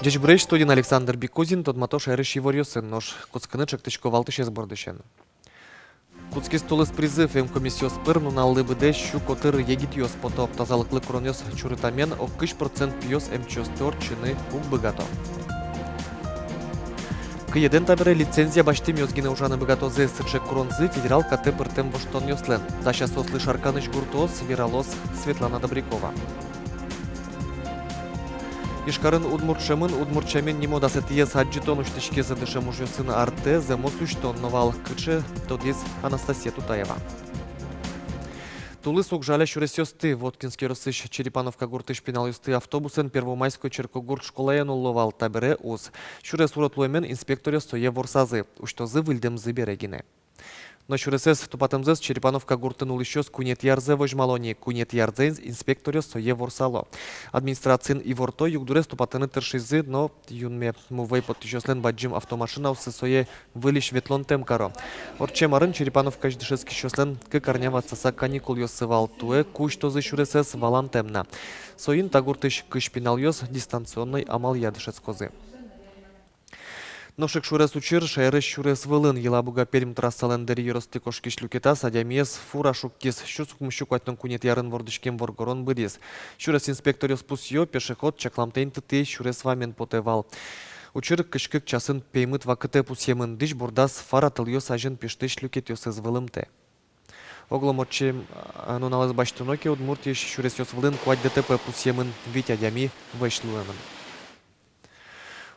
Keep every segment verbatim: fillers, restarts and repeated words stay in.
Ӟечбуресь! Студиын Александр Бикузин. Тодмато шаерысь иворъёсын. Нош кутскыны чектӥсько валтӥсез бордысен. Кутскиз тулыс призыв. Эмкомиссиос пыр нуналлы быдэ сю котыр егитъёс пото. Тазалыклы куронъёс чурытамен ог кызь процент пиос эмчиосты ортчыны уг быгато. Кыедэн табере лицензия басьтэмъёс гинэ ужаны быгатозы. Сыӵе куронзы федерал катэ пыртэм воштонъёслэн. Дася соослы Шарканысь гуртоос, вералоз Светлана Добрякова. Ижкарын «Удмурт сямен, удмурт сямен» нимо дасэтӥез адӟытон усьтӥськиз. Дышем ужъёсын артэ зэмос усьтон но вал. Кыӵе, тодӥз Анастасия Тутаева. Тулыс уг жаля сюресъёсты. Воткинск ёросысь Черепановка гуртысь пиналъёсты автобусэн Первомайской черкогурт школае нулло вал, табере уз. Сюрес урод луэмен инспекторъёс сое ворсазы. Усьтозы выльдэмзы бере гинэ. Но сюресэз тупатэмзэс Черепановка гуртын улӥсьёс куинетӥ арзэ возьмало ни. Куинетӥ арзэ инспекторъёс сое ворсало. Администрациын иворто югдурез тупатыны тыршизы, но юнме мувӧй поттӥсьёслэн бадӟым автомашинаоссы сое выльысь ветлонтэм каро. Ортчем арын Черепановкаысь дышетскисьёслэн кык арня ватсаса каникулъёссы вал. Туэ ку усьтозы сюресэз, валантэм на. Соин та гуртысь кызь пиналъёс дистанционной амалъя дышетскозы. Нош ик шурес учыр шаерысь сюрес вылын. Елабуга-Пермь трассалэн Дэри ёросты кошкись люкетаз адямиез фура шуккиз. Сюрс укмыссю куатьтон куинетӥ арын вордӥськем воргорон быдӥз. Сюрес инспекторъёс пусъё: пешеход чакламтэ интытӥ, сюрес вамен потэ вал. Учыр кызь кык часын пеймыт вакытэ пусъемын. Дӥсь бордаз фара тылъёс азьын пиштӥсь люкетъёсыз вылымтэ. Огъя ортчем, а, нуналэз басьтоно ке, Удмуртиысь сюресъёс вылын куать ДТП пусъемын, вить адями вӧсь луэмын.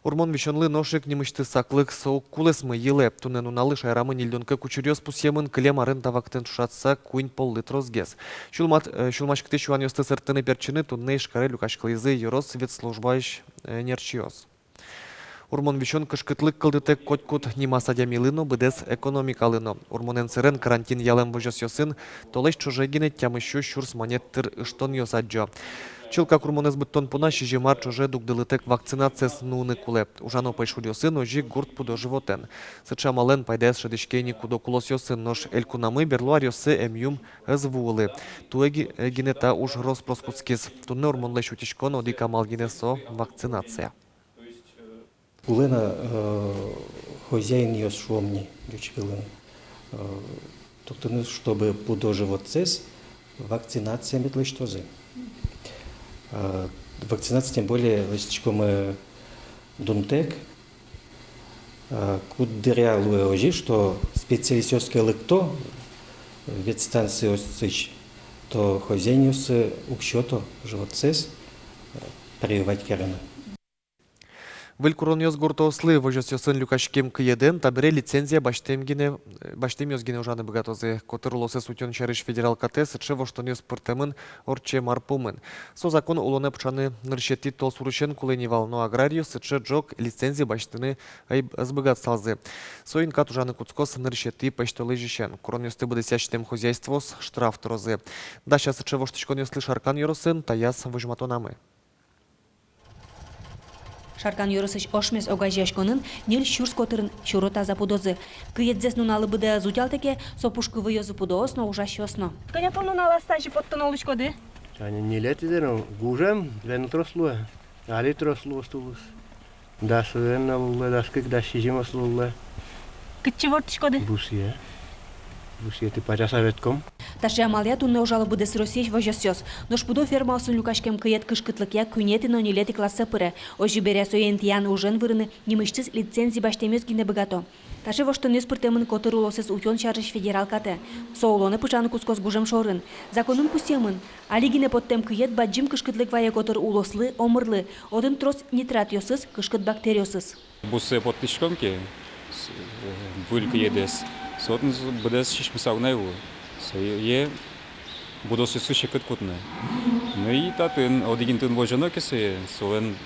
Урмон висёнлы нош ик нимысьтыз саклык, со уг кулэсмы, йылэ. Туннэ нуналлы шаерамы ньыльдон кык учыръёс пусъемын, кылем арын та вакытэн ӵошатыса куинь поллы тросгес. Сюлмат-, э, сюлмаськытӥсь юанъёсты сэрттыны-пертчыны туннэ Ижкаре люкаськылӥзы ёрос ветслужбаысь, э, нерчиос. Урмон висён кышкытлык кылдытэк котькуд нимаз адямилы но, быдэс экономикалы но. Урмонэн сэрен карантин ялэм возёсъёсын толэзь ӵоже гинэ тямыссю сюрс манет тыр ыштонъёс адӟо. Чылкак урмонэз быдтон понна сизьым ар ӵоже дугдылытэк вакцинациез нуыны кулэ. Ужано пӧйшуръёсын, озьы ик гурт пудо-животэн. Сыӵе амалэн пайдаез шӧдӥське ини куд-ог улосъёсын, нош элькунамы берло аръёсы эмъюм ӧз вуылы. Туэ ги-, э, гинэ та уж рос-прос кутскиз. Туннэ урмонлэсь утиськон одӥг амал гинэ, со вакцинация. Кулэ на, э, хозяинъёс, шуом ни ӟуч кылын, э, туртыны, чтобы пудо-животсэс вакцинация мед лэсьтозы. Э, вакцинация, тем более, лэсьтӥськомы дунтэк, э, куддыръя луэ озьы, что специалистъёс ке лыкто ветстанциосысь, то хозяинъёссы уг сёто животсэс, э, прививать карыны. Выль куронъёс гуртоослы. Возёсъёсын люкаськем кыедэн табере лицензия басьтэм гинэ, э, басьтэмъёс гинэ ужаны быгатозы. Котыр улосэз утён сярысь федерал катэ сыӵе воштонъёс пыртэмын ортчем ар пумын. Со закон улонэ пыӵаны нырысетӥ толсурысен кулэ ни вал, но аграрийёс сыӵе ӝог лицензия басьтыны ӧй, ӧз быгатысалзы. Соин кат ужаны кутскоз нырысетӥ пӧсьтолэзьысен. Куронъёсты быдэсъясьтэм хозяйствоос штраф тырозы. Дася сыӵе воштӥськонъёслы Шаркан ёросын таяз возьматонамы. Шаркан ёросысь «Ошмес» огазеяськонын ньыль сюрс котырын сюро таза пудозы. Кыедзэс нуналлы быдэ ӧз утялтэ ке, со пушкы выёзы пудоос но, ужасьёс но. Кӧня пол нуналаз тазьы поттоно луиськоды? Тани ньылетӥзэ но гужем, вен трос луэ. Али трос луоз тулыс. Дас вен но луылэ, дас кык, дас сизьымос луылэ. Кытчы ворттӥськоды? Бусые. Бусые тӥ пачаса ветлӥськом. Таӵе амалъя туннэ ужало быдэс Россиысь возёсъёс. Нош пудо фермаосын люкаськем кыед кышкытлыкъя куинетӥ но ньылетӥ классэ пыре. Озьы бере, сое интыян ужен вырыны нимысьтыз лицензия басьтэмъёс гинэ быгато. Таӵе воштонъёс пыртэмын котыр улосэз утён сярысь федерал катэ. Со улонэ пыӵаны кутскоз гужем шорын. Законын пусъемын: али гинэ поттэм кыед бадӟым кышкытлык вае котыр улослы, омырлы. Отын трос нитратъёсыз, кышкыт бактериосыз. Бусые поттӥськом ке, с-, э, выль кыедэз, со отын з-, быдэс сисьмыса уг на луы. Сое будосъёсы секыт кутыны. Ну и татын, одӥг интыын возёно ке сое, солэн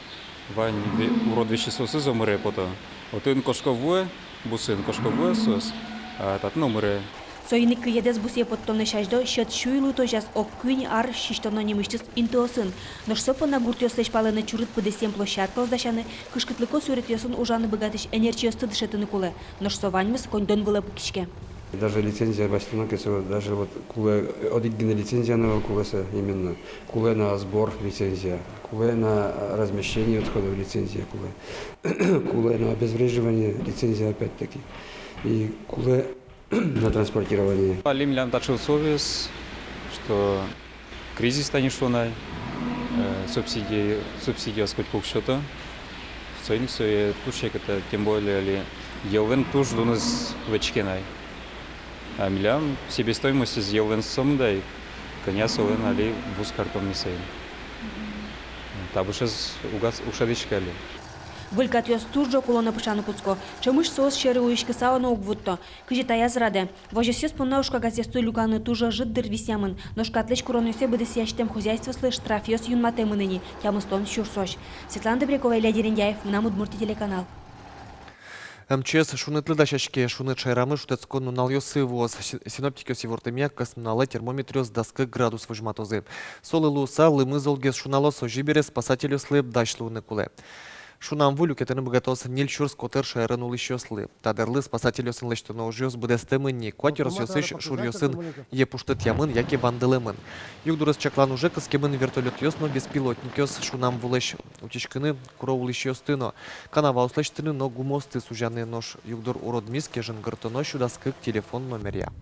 вань ве-, урод веществоосыз омыре пото. Отын кошко вуэ, бусыын кошко вуэ соос, а татын омыре. Соин ик кыедэз бусые поттонлэсь азьло сьӧд сюй луытозяз ог куинь ар сисьтоно нимысьтыз интыосын. Нош со понна гуртъёслэсь палэнэ чурыт быдэсъем площадкаос дасяны, кышкытлыко суретъёсын ужаны быгатӥсь ӧнерчиосты дышетыны кулэ. Нош со ваньмыз коньдон вылэ пыкиське. Даже лицензия басьтоно ке, со даже вот кулэ, одӥг гинэ лицензия но ӧвӧл кулэ, со именно кулэ на сбор лицензия, кулэ на размещение отходов лицензия кулэ, кулэ на обезвреживание лицензия опять-таки, и кулэ на транспортирование. Али милям таӵе условиос, что кризис, тани шуом ай, э, субсидия, субсидиос котьку уг сёто. Соин ик сое туж секыт, тем более али йӧллэн туж дуныз вӧчке на ай. А милям себестоимостез йӧллэн сомында ик, кӧня солэн али вуз картон ни соин. Табышез уг ас-, уг шӧдӥськы али. Выль катъёс туж ӝог улонэ пыӵаны кутско. Ӵемысь соос сьӧры уиськыса но уг вутто. Кызьы таяз радэ? Возёсъёс понна ужкагазъёсты люканы туж ӧжыт дыр висъямын. Нош катлэсь куронъёссэ быдэсъясьтэм хозяйствоослы штрафъёс юнматэмын ини, тямыстон сюрсозь. Светлана Добрякова, Илья Дерендяев, «Мынам Удмуртие» телеканал. М Ч С шунытлы дасяське. Шуныт шаерамы шутэтскон нуналъёсы вуоз. Си-, синоптикъёс ивортэмъя, кӧснуналэ термометръёс дас кык градус возьматозы. Солы луыса, лымы золгес шуналоз, озьы бере спасательёслы дась луыны кулэ. Шунам ву люкетыны быгатоз ньыль сюрс котыр шаерын улӥсьёслы. Та дырлы спасательёсын лэсьтоно ужъёс быдэстэмын ни. Куать ёросъёсысь шуръёсын йӧ пуштытъямын яке вандылэмын. Югдурез чаклан уже кыскемын вертолётъёс но беспилотникъёс шунам вулэсь утиськыны куро улӥсьёсты но, канаваос лэсьтыны но гумыосты сузяны. Нош югдур уродмиз ке, жингыртоно сю дас кык телефон номеръя.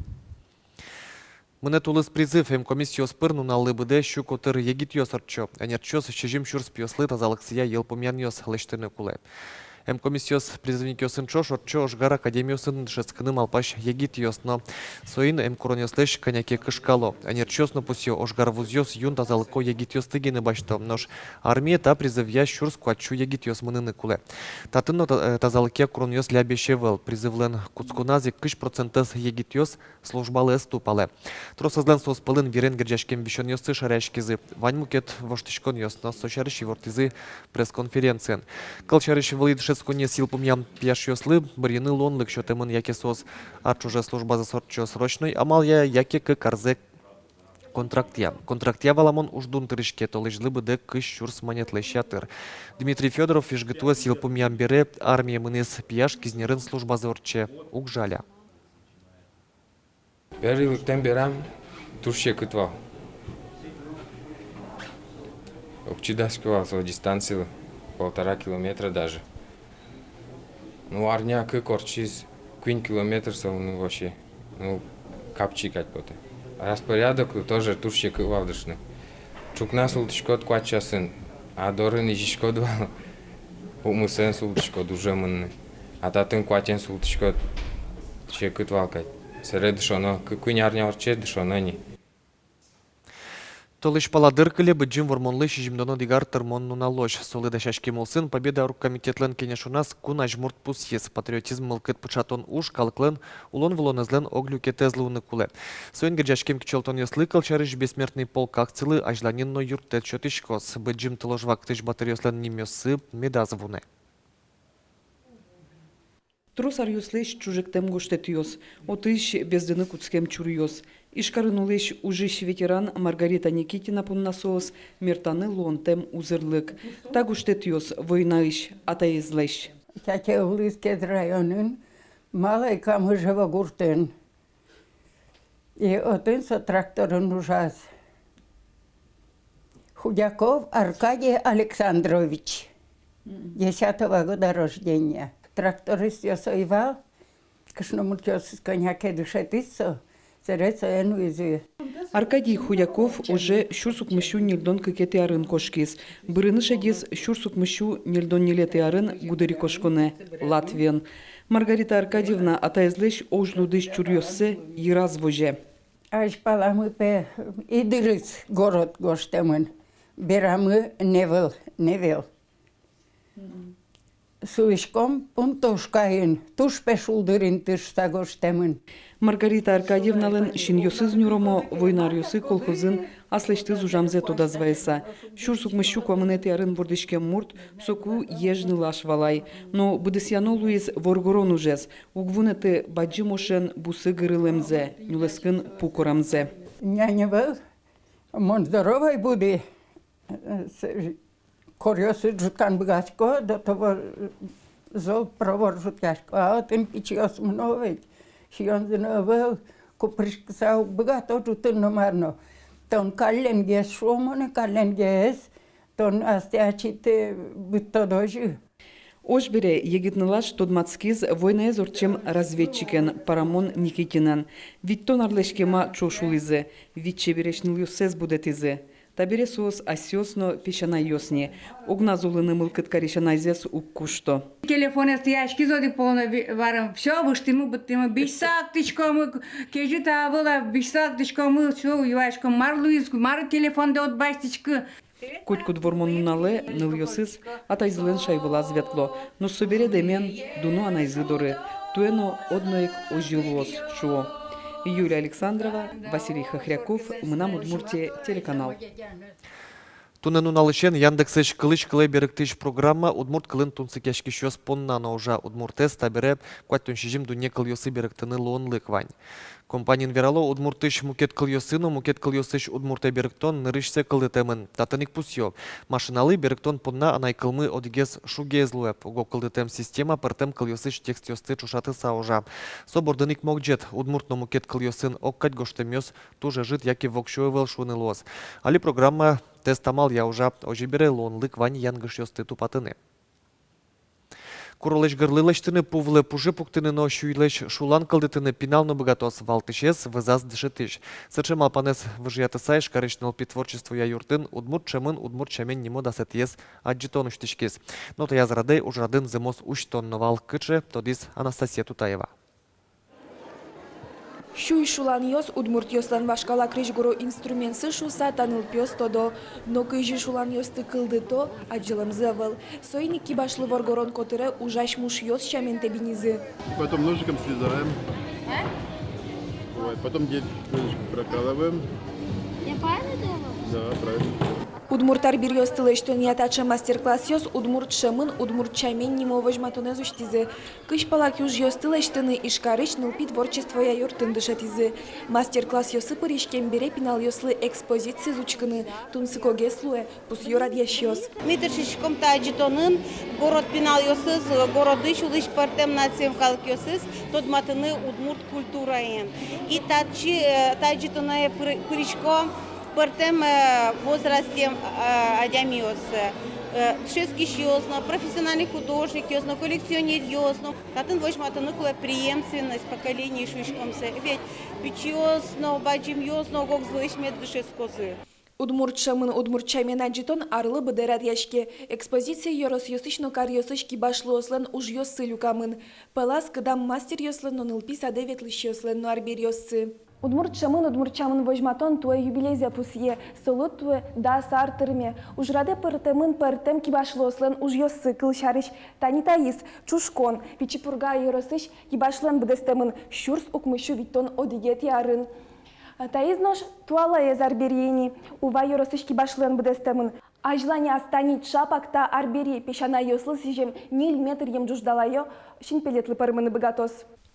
Мынэ тулыс призыв. Эмкомиссиос пыр нуналлы быдэ сю котыр егитъёс ортчо. Ӧнерчиос сизьым сюрс пиослы тазалыксыя йылпумъянъёс лэсьтыны кулэ. Эмкомиссиос призывникъёсын ӵош ортчо ожгар академиосын дышетскыны малпась егитъёс но. Соин эмкуронъёслэсь кӧня ке кышкало. Ӧнерчиос но пусъё: ожгар вузъёс юн тазалыко егитъёсты гинэ басьто. Нош армие та призывъя сюрс куать сю егитъёс мыныны кулэ. Татын но та-, э, тазалыкъя куронъёс лябесь ӧвӧл. Призывлэн кутсконаз ик кызь процентэз егитъёс службалы ӧз тупалэ. Тросэзлэн соос пӧлын вирен герӟаськем висёнъёссы шараяськизы. Вань мукет воштӥськонъёс но, со сярысь ивортӥзы пресс-конференциын. Кылсярысь, вылӥ дышетсконэз йылпумъям пияшъёслы бырйыны луонлык сётэмын: яке соос ар ӵоже службазэс ортчо срочной амалъя, яке кык арзэ контрактъя. Контрактъя валамон уждун тыриське, толэзьлы быдэ кызь сюрс манетлэсь ятыр. Дмитрий Фёдоров ИжГТУ-эз йылпумъям бере армие мынӥз. Пияш Кизнерын службазэ ортче, уг жаля. Первый лыктэм берам туж секыт вал. Уг чидаськы вал со дистанцилы, полтора километра даже. Ну, арня кык ортчиз, куинь километр со, ну, вообще, ну, капчи кадь потэ. Распорядоклы тоже туж секыт вал дышны. Ӵукна султӥськод куать часын, а дорын изиськод вал, укмысэн султӥськод уже мыныны. А татын куатен султӥськод, секыт вал кадь. Сэре дышоно, кы-, куинь арня ортче, дышоно ни. Толэзь пала дыр кыле Быдӟым Вормонлы сизьымдон одӥг ар тырмон нуналозь. Солы дасяськем улсын Победа оргкомитетлэн кенешоназ кун азьмурт пусйиз: патриотизм мылкыд пыӵатон уж калыклэн улон-вылонэзлэн ог люкетэз луыны кулэ. Соин герӟаськем кичӧлтонъёслы, кылсярысь, Бессмертный полк акцилы азьланьын но юрттэт сётӥськоз. Быдӟым тылож вакытысь батыръёслэн нимъёссы медаз вунэ. Трос аръёслэсь ӵужектэм гожтэтъёс, отысь бездыны кутскем чуръёс. Ижкарын улӥсь ужысь ветеран Маргарита Никитина понна соос мертаны луонтэм узырлык. Та гожтэтъёс войнаысь атаезлэсь. Тятяе улӥз Кез районын, Малой Камыжево гуртын. И отын со тракторын ужаз. Худяков Аркадий Александрович, десятого года рождения. Трактористъёс ӧй вал, кышномуртъёсыз кӧня ке дышетӥз со, сэре сое нуизы. Аркадий Худяков уже сюрс укмыссю ньыльдон кыкетӥ арын кошкиз. Бырыны шедиз сюрс укмыссю ньыльдон ньылетӥ арын гудырикошконэ, Латвиын. Маргарита Аркадьевна атаезлэсь озьлудӥсь чуръёссэ йыраз возе. Азьпаламы, пе, Идырыс город гожтэмын, берамы Невел, Невел. Сылӥськом Пунтошкаын, туж, пе, шулдыр инты шуса гожтэмын. Маргарита Аркадьевналэн синъёсыз нюромо, война аръёсы колхозын аслэсьтыз ужамзэ тодаз вайыса. Сюрс укмыссю куамынэтӥ арын вордӥськем мурт соку Еж нылаш вал ай. Но быдэсъяно луиз воргорон ужез. Уг вунэты бадӟым ошен бусы гырылэмзэ, нюлэскын пу корамзэ. Нянь ӧвӧл, мон здоровой буди. С-, коръёсы ӝуткан быгатӥсько, до того зол провор ӝутъясько. А отын пичиос мыно ведь, Сиёнзы но ӧвӧл, купырыськыса уг быгато ӝутыны но мар но. Тон калленгес, шуо монэ, калленгес. Тон астэ ачид быдтод озьы. Озьы бере, егит нылаш тодматскиз войнаез ортчем разведчикен, Парамон Никитинэн. Витьтон арлэсь кема ӵош улӥзы, вить чебересь нылъёссэс будэтӥзы. Табере соос асьсэос но песянайёс ни. Огназ улыны мылкыд карись анайзэс уг кушто. Телефонэз тӥяськиз одӥг пол но ви-, варем. Всё, выжтӥмы, быдтӥмы. Бызьыса лыктӥськомы, кезьыт-а, ӧвӧл-а, бызьыса лыктӥськомы, всё, юаськом, мар луиз, мар телефондэ уд басьтӥськы. Котькуд Вормон нуналэ нылъёсыз атайзылэн шай вылаз ветло. Нош собере дэмен дуно анайзы доры. Туэ но одно ик озьы луоз, шуо. Юлия Александрова, Василий Хохряков, «Мынам Удмуртие» телеканал. Туннэ нуналысен Яндексысь «Кылысь кылэ» берыктӥсь программа удмурт кылын тунсыкъяськисьёс понна но ужа. Удмуртэз табере куатьтон сизьым дунне кылъёсы берыктыны луонлык вань. Компаниын верало, удмуртысь мукет кылъёсы но мукет кылъёсысь удмуртэ берыктон нырысьсэ кылдытэмын. Татын ик пусъё: машиналы берыктон понна анай кылмы одӥгез шугез луэ. Уго кылдытэм система пӧртэм кылъёсысь текстъёсты ӵошатыса ужа. Со бордын ик могӟет: удмурт но мукет кылъёсын огкадь гожтэмъёс туж ӧжыт яке воксё ӧвӧл шуыны луоз. Али программа тест амалъя ужа, озьы бере луонлык вань янгышъёсты тупатыны. Куролэсь гырлы лэсьтыны, пу вылэ пужы пуктыны но сюйлэсь шулан кылдытыны пинал но быгатоз, валтӥсез — вӧзаз дышетӥсь. Сыӵе малпанэз выжыятыса, Ижкарысь нылпи творчествоя юртын «Удмурт ӵемын — удмурт сямен» нимо дасэтӥез адӟытон усьтӥськиз. Но таяз радэ ужрадын зэмос усьтон но вал. Кыӵе, тодӥз Анастасия Тутаева. Сюй шуланъёс удмуртъёслэн вашкала крезьгуро инструментсы шуыса та нылпиос тодо. Но кызьы шуланъёсты кылдыто, адӟылэмзы ӧвӧл. Соин ик кибашлы воргорон котыре ужась мушъёс сямен тэбинизы. И потом ножиком срезаем. А? Вот, потом здесь крышечку прокалываем. Я правильно делаю? Да, правильно. Удмурт арбериосты лэсьтонъя таӵе мастер-классъёс «Удмурт ӵемын — удмурт сямен» нимо возьматонэз усьтӥзы. Кызь пала киужъёсты лэсьтыны Ижкарысь нылпи творчествоя юртын дышетӥзы. Мастер-классъёсы пыриськем бере пиналъёслы экспозициез учкыны тунсыкогес луэ, пусъё радъясьёс. Ми тыршиськом та адӟытонын город пиналъёсыз, городысь улӥсь пӧртэм нациен калыкъёсыз тодматыны удмурт культураен. И татчы, э, та адӟытонэ пыр-, пырисько пӧртэм, э, возрастем, э, адямиос, э, дышетскисьёс но, профессиональный художникъёс но, коллекционеръёс но. Татын возьматыны кулэ преемственность поколений шуиськом сое. Ведь пичиос но, бадӟымъёс но ог-огзылэсь мед дышетскозы. «Удмурт ӵемын — удмурт сямен» адӟытон арлы быдэ радъяське. Экспозицие ёросъёсысь но каръёсысь кибашлыослэн ужъёссы люкамын. Пӧлаз кыдам мастеръёслэн но нылпи садэ ветлӥсьёслэн но арбериоссы. «Удмурт ӵемын — удмурт сямен» возьматон туэ юбилейзэ пусъе. Солы туэ дас ар тырме. Ужрадэ пыртэмын пӧртэм кибашлыослэн ужъёссы, кылсярысь, тани таиз — «Чушкон». Пичи Пурга ёросысь кибашлыен быдэстэмын сюрс укмыссю витьтон одӥгетӥ арын. Таиз нош туалаез арбери ини, Ува ёросысь кибашлыен быдэстэмын. Азьланяз тани ӵапак та арбери песянайёслы сӥзем ньыль метр емӝуждалаё синпелетлы пӧрмыны быгатоз.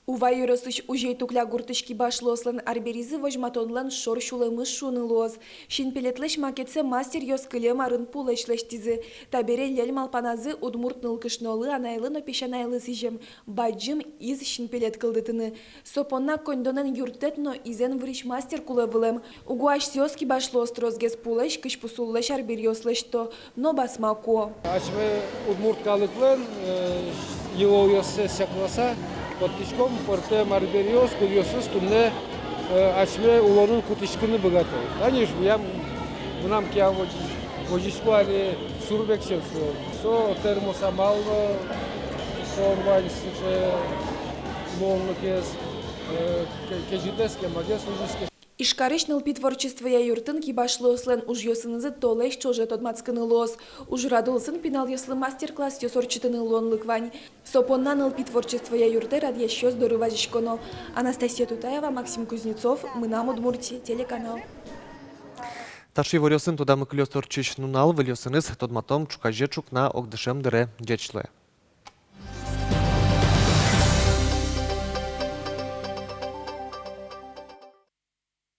Ува ёросысь Узей-Тукля гуртысь кибашлыослэн арберизы возьматонлэн шор сюлэмыз шуыны луоз. Синпелетлэсь макетсэ мастеръёс кылем арын пулэсь лэсьтӥзы. Табере льӧль малпаназы удмурт нылкышнолы, анайлы но песянайлы сӥзем бадӟым из синпелет кылдытыны. Со понна коньдонэн юрттэт но изэн вырись мастер кулэ вылэм. Уго асьсэос кибашлыос тросгес пулэсь, кызьпу суллэсь арбериос лэсьто но басма куо. Асьме удмурт калыклэн, э, йылолъёссэ чакласа, поттӥськом пӧртэм арбериос, кудъёсыз туннэ, э, асьме улонын кутӥськыны быгато. Тани милям, мынам киям возисько али сурбексен, со, со термосамал но, со вань сыӵе луонлыкез, э, ке-, кезьытэз, кемагес возиське. Ижкарысь нылпи творчествоя юртын кибашлыослэн ужъёсынызы толэзь ӵоже тодматскыны луоз. Ужрад улсын пиналъёслы мастер-классъёс ортчытыны луонлык вань. Со понна нылпи творчествоя юртэ радъясьёс доры вазиськоно. Анастасия Тутаева, Максим Кузнецов, «Мынам Удмуртие» телеканал. Таӵе иворъёсын тодамы кылёз ортчись нунал. Выльёсыныз тодматом ӵуказе ӵукна огдышем дыре. Ӟеч луэ.